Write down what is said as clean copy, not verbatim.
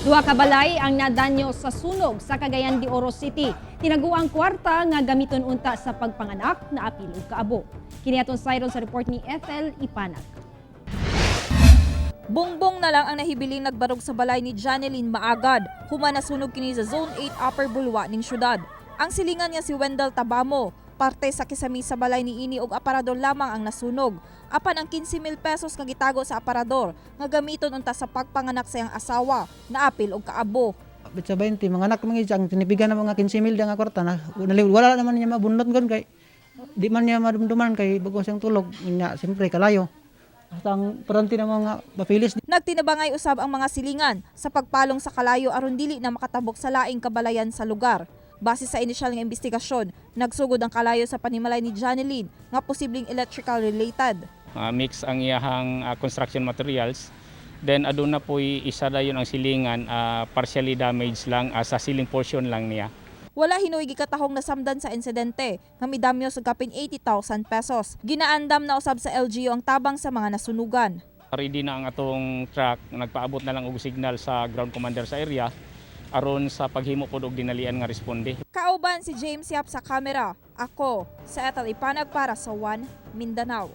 Duha ka balay ang nadanyo sa sunog sa Cagayan de Oro City. Tinaguang kwarta nga gamiton unta sa pagpanganak na apil ug kaabo. Kini atong sayron sa report ni Ethel Ipanag. Bongbong na lang ang nahibiling nagbarog sa balay ni Janeline Maagad. Human nasunog kini sa Zone 8, Upper Bulwa ning syudad. Ang silingan niya si Wendell Tabamo. Parte sa kisami sa balay ni ini og aparador lamang ang nasunog. Apan ang 15,000 pesos nga gitago sa aparador nga gamiton unta sa pagpanganak sa iyang asawa, naapil og kaabo. Bit sa 20, mga anak mga ang tinipigan ng mga 15 mil nga kwarta na wala naman niya mabunot gon kay di man niya madumduman kay bago siyang tulog nya, siyempre kalayo. Basta ang parante ng mga papilis. Nagtinabangay usab ang mga silingan sa pagpalong sa kalayo aron dili na makatabok sa laing kabalayan sa lugar. Base sa inisyal nga investigasyon, nagsugod ang kalayo sa panimalay ni Janeline nga posibleng electrical related. Mix ang iyahang construction materials. Then aduna po'y isa dayon ang silingan, partially damaged lang sa ceiling portion lang niya. Wala hinuoy gikatahong nasamdan sa insidente nga midamyo sa kapin 80,000 pesos. Ginaandam na usab sa LGU ang tabang sa mga nasunugan. Ready na ang atong truck, nagpaabot na lang og signal sa ground commander sa area aron sa paghimo pod og dinalian nga responde. Kauban si James Yap sa kamera. Ako, sa Ethel Ipanag para sa One Mindanao.